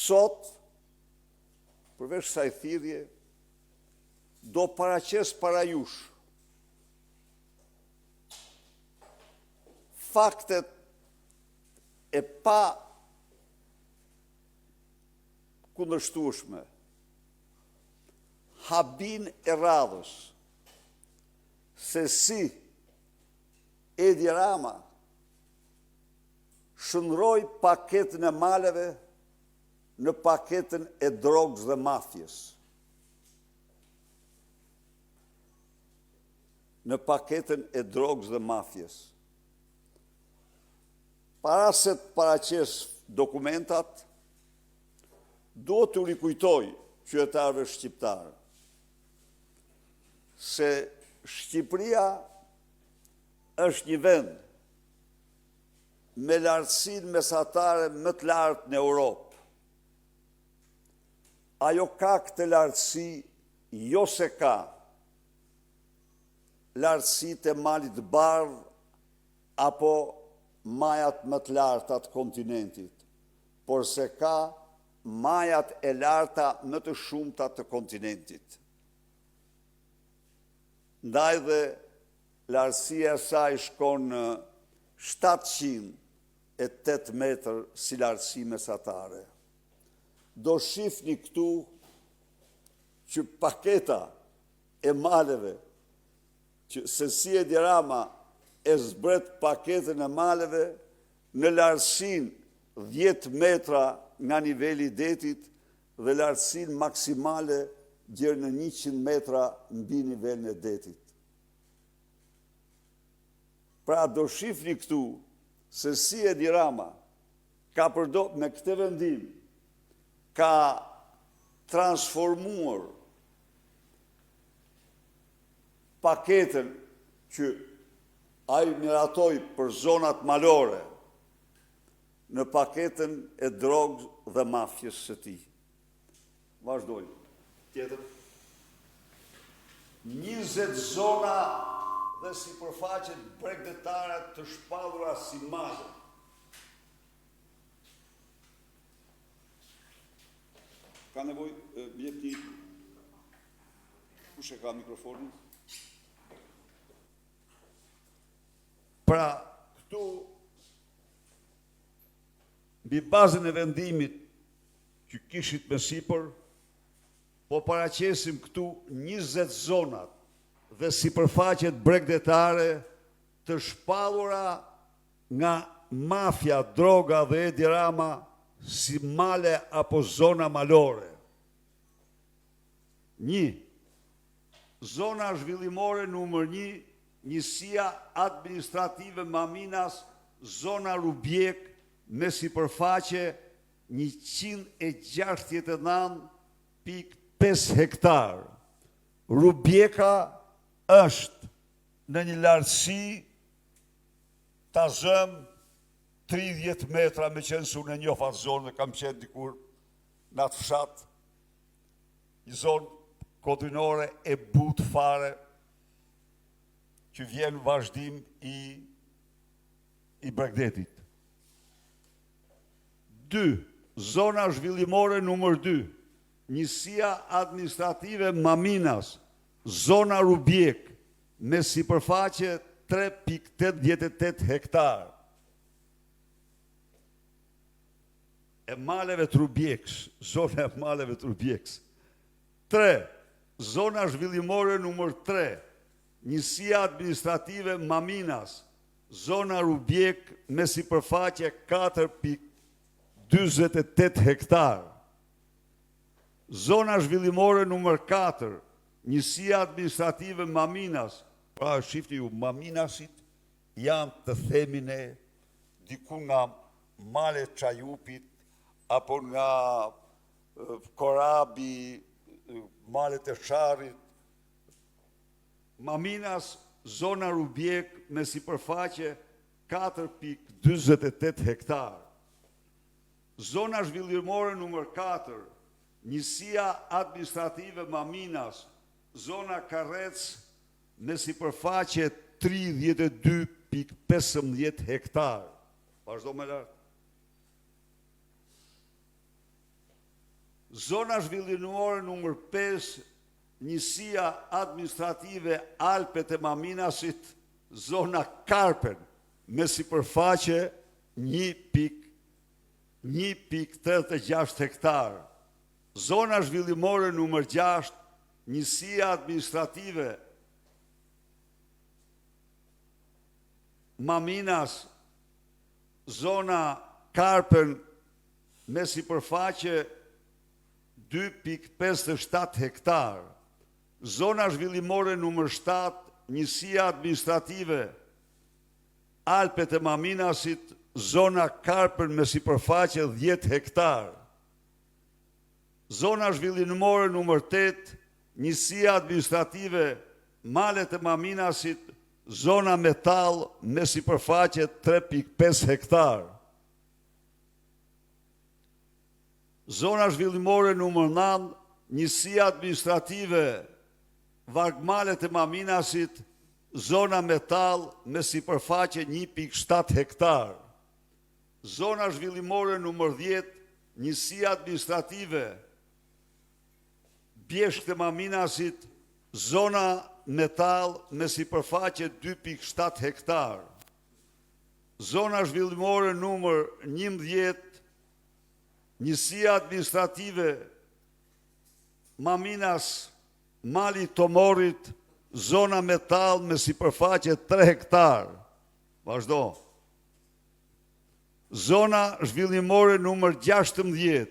Sot, përveç kësaj thirrje, do paraqes para jush faktet e pakundërshtueshme, habinë e radhës se si Edi Rama shndërroi paketën e maleve në paketën e drogës dhe mafies. Në paketën e drogës dhe mafies. Para se të paraqes dokumentat, duhet t'u rikujtoj qytetarëve shqiptarë se Shqipëria është një vend me lartësinë mesatare më të lartë në Europë. Ajo ka këtë lartësi jo se ka lartësitë e Malit të Bardhë apo majat më të larta të kontinentit, por se ka majat e larta më të shumta të kontinentit. Ndaj dhe lartësia e saj shkon në 708 metër si lartësi mesatare. Do shifni këtu që paketa e maleve, që se si Edi Rama e zbret paketën e maleve në lartësinë 10 metra nga niveli i detit dhe lartësinë maksimale deri në 100 metra mbi nivelin e detit. Pra do shifni këtu se si Edi Rama ka përdor me këtë vendim ka transformuar paketën që ai miratoi për zonat malore në paketën e drogës dhe mafies së tij. Vazhdojmë. Tjetër. 20 zona dhe sipërfaqet bregdetare të shpallura si male. Ka nevojë, më jepni kush e ka mikrofonin? Pra, këtu mbi bazën e vendimit që kishit më sipër, po paraqesim këtu 20 zonat dhe sipërfaqet bregdetare të shpallura nga mafia, droga dhe Edi Rama si male apo zona malore. 1. Zona zhvillimore numër 1, njësia administrative Maminas, zona Rubjek me sipërfaqe 169.5 hektar. Rubjeka është në një lartësi ta zëmë 30 metra, meqenëse unë e njoh atë zonë dhe kam qenë dikur në atë fshat, një zonë kodrinore e butë fare, që vjen vazhdim i, i bregdetit. 2. Zona zhvillimore numër 2, njësia administrative Maminas, zona Rubjek, me sipërfaqe 3.88 hektar. E maleve të Rubjekës, zona e maleve të Rubjekës. 3. Zona zhvillimore numër 3, njësia administrative Maminas, zona Rubjek me sipërfaqe 4.48 hektar. Zona zhvillimore numër 4, njësia administrative Maminas, pra shifni ju, Maminasit janë të themi ne diku nga malet e Çajupit, apo nga Korabi, malet e Sharrit, Maminas, zona Rubjek me sipërfaqe 4.48 hektar. Zona zhvillimore numër 4, njësia administrative Maminas, zona Karrec me sipërfaqe 32.15 hektar. Vazhdo më lart. Zona zhvillimore numër 5, njësia administrative Alpet e Maminasit, zona Karpen, me sipërfaqe 1.86 hektar. Zona zhvillimore numër 6, njësia administrative Maminas, zona Karpen me sipërfaqe 2.57 hektar. Zona zhvillimore numër 7, njësia administrative Alpet e Maminasit, zona Karpen me sipërfaqe 10 hektar. Zona zhvillimore numër 8, njësia administrative Malet e Maminasit, zona Metal me sipërfaqe 3.5 hektar. Zona zhvillimore numër 9, njësia administrative Vargmalet e Maminasit, zona Metal me sipërfaqe 1.7 hektar. Zona zhvillimore numër 10, njësia administrative Bjeshkët e Maminasit, zona Metal me sipërfaqe 2.7 hektar. Zona zhvillimore numër 11, njësia administrative Maminas, Mali i Tomorrit, zona Metal me sipërfaqe 3 hektar. Vazhdo. Zona zhvillimore numër 16,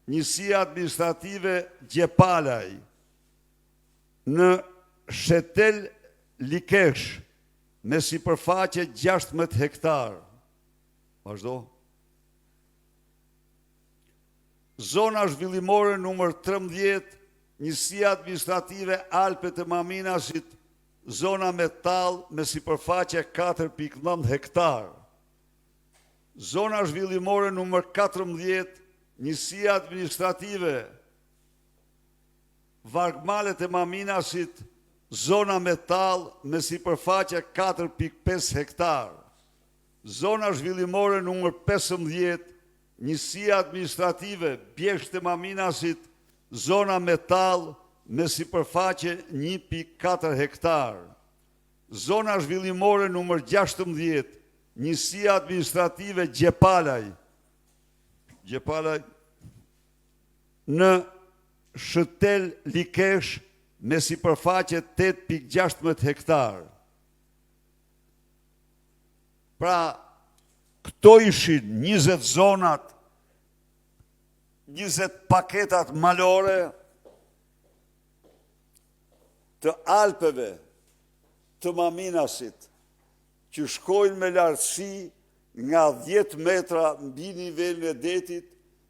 njësia administrative Gjepalaj, në Shetel Likesh, me sipërfaqe 16 hektar. Vazhdo. Zona zhvillimore numër 13, njësia administrative Alpet e Maminasit, zona Metal me sipërfaqe 4.9 hektar. Zona zhvillimore numër 14, njësia administrative Vargmalet e Maminasit, zona Metal me sipërfaqe 4.5 hektar. Zona zhvillimore numër 15, njësia administrative Bjeshkët e Maminasit, zona Metal me sipërfaqe 1.4 hektar. Zona zhvillimore numër 16, njësia administrative Gjepalaj, Gjepalaj në Shëtel Likesh me sipërfaqe 8.16 hektar. Pra, këto ishin 20 zonat, 20 paketat malore të Alpeve të Maminasit, që shkojnë me lartësi nga 10 metra mbi nivelin e detit,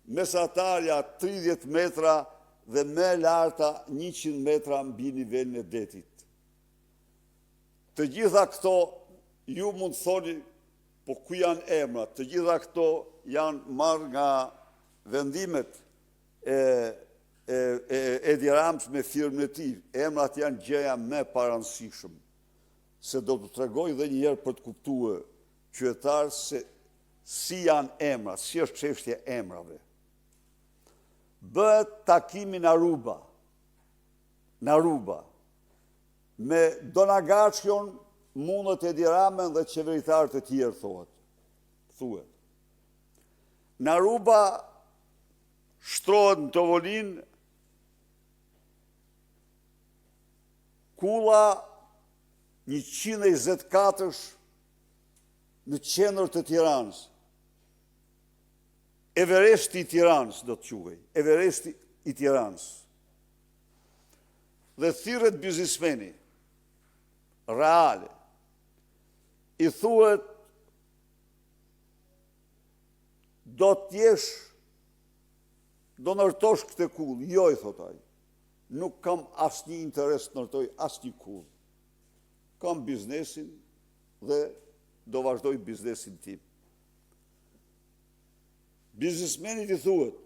mesatarja 30 metra dhe më e larta 100 metra mbi nivelin e detit. Të gjitha këto ju mund të thoni, po ku janë emrat? Të gjitha këto janë marrë nga vendimet e e, e Edi Ramës me firmën e tij. Emrat janë gjëja më e parëndësishme. Se do të tregoj dhe një herë për të kuptuar qytetarët se si janë emrat, si është çështja e emrave. Bëhet takimi në Aruba, në Aruba, me Don Agaçion mundet Edi Ramën dhe qeveritarët e tjerë, thuhet. Thuhet. Në Aruba shtrohet në tavolinë kulla 120 katësh në qendër të Tiranës. Everesti i Tiranës do të quhej, Everesti i Tiranës. Dhe thirret biznismeni Reale. I thuhet do të jesh do ndërtosh këtë kullë. Jo, i thotë ai. Nuk kam asnjë interes të ndërtoj asnjë kullë. Kam biznesin dhe do vazhdoj biznesin tim. Biznismenit i thuhet,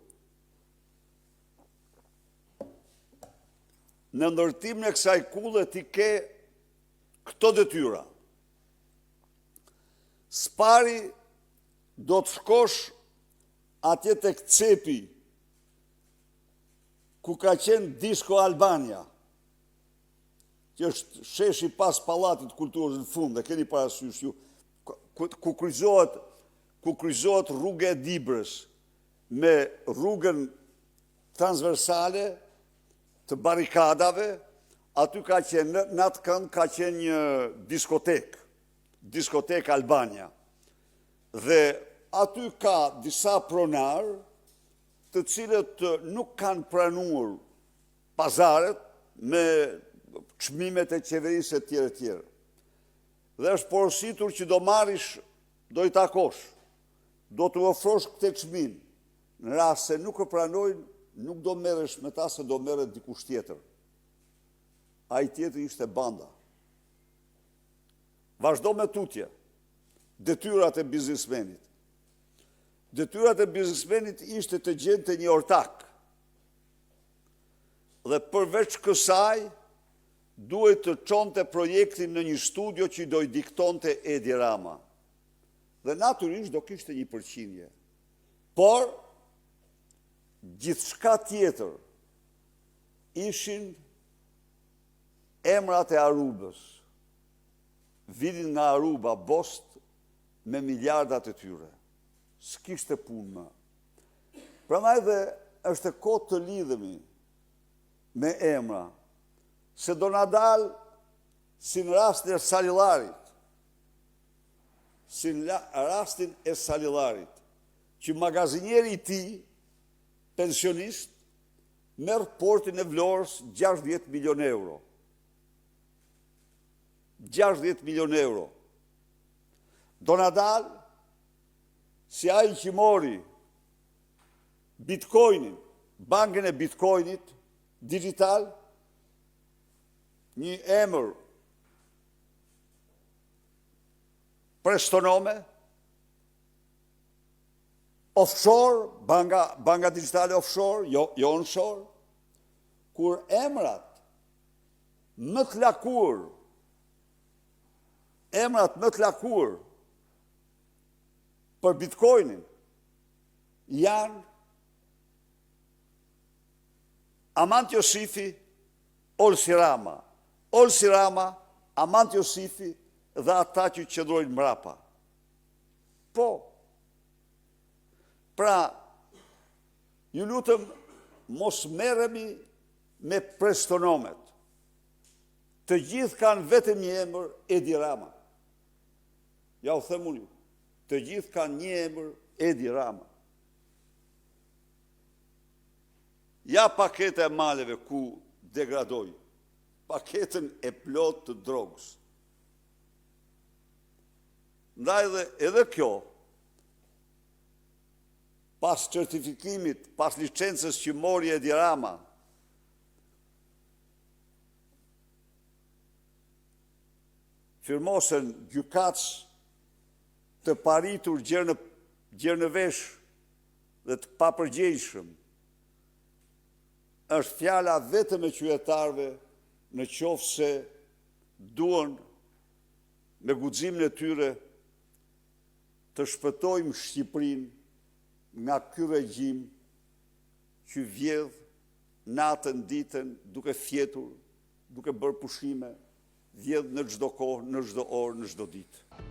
në ndërtimin e kësaj kulle ti ke këto detyra. Së pari do të shkosh atje tek cepi. Ku ka qenë Disco Albania, që është sheshi pas Pallatit të Kulturës në fund, e keni parasysh ju, ku, ku kryqëzohet ku kryqëzohet rruga e Dibrës me rrugën transversale të barrikadave, aty ka qenë, në, në atë kënd ka qenë një diskotekë, diskotekë Albania. Dhe aty ka disa pronarë të cilët nuk kanë pranuar pazaret me çmimet e qeverisë e tjerë e tjerë. Dhe është porositur që do marrish, do i takosh, do t'u ofrosh këtë çmim. Në rast se nuk e pranojnë, nuk do merresh me ta se do merret dikush tjetër. Ai tjetri ishte banda. Vazhdo me tutje. Detyrat e biznismenit. Detyrat e biznismenit ishte të gjente një ortak. Dhe përveç kësaj, duhej të çonte projektin në një studio që do i diktonte Edi Rama. Dhe natyrisht do kishte një përqindje. Por, gjithçka tjetër ishin emrat e Arubës. Vinin nga Aruba, bosët me miliardat e tyre. S'kishte punë më. Prandaj dhe është e kotë të lidhemi me emra, se do na dalë si në rastin e Salillarit, si në rastin e Salillarit, që magazinieri i tij, pensionist, merr portin e Vlorës 60 milion euro. 60 milion euro. Do na dalë si ai që mori Bitcoinin, bankën e Bitcoinit digital, një emër prestonome, offshore, banka, banka digitale offshore, jo, jo onshore, kur emrat më të lakur, emrat më të lakur për Bitcoinin janë Amant Josifi, Olsi Rama. Olsi Rama, Amant Josifi dhe ata që qëndrojnë mbrapa. Po, pra, ju lutem, mos merremi me prestonomet. Të gjithë kanë vetëm një emër, Edi Rama. Ja u them unë ju. Të gjithë kanë një emër, Edi Rama. Ja paketa e maleve ku degradoi, paketën e plotë të drogës. Ndaj dhe edhe kjo, pas certifikimit, pas licencës që mori Edi Rama, firmosen gjykatës të parritur gjer në gjer në vesh dhe të papërgjegjshëm. Është fjala vetëm e qytetarëve në qoftë se duan me guximin e tyre të shpëtojmë Shqipërinë nga ky regjim që vjedh natën, ditën, duke fjetur, duke bërë pushime, vjedh në çdo kohë, në çdo orë, në çdo ditë.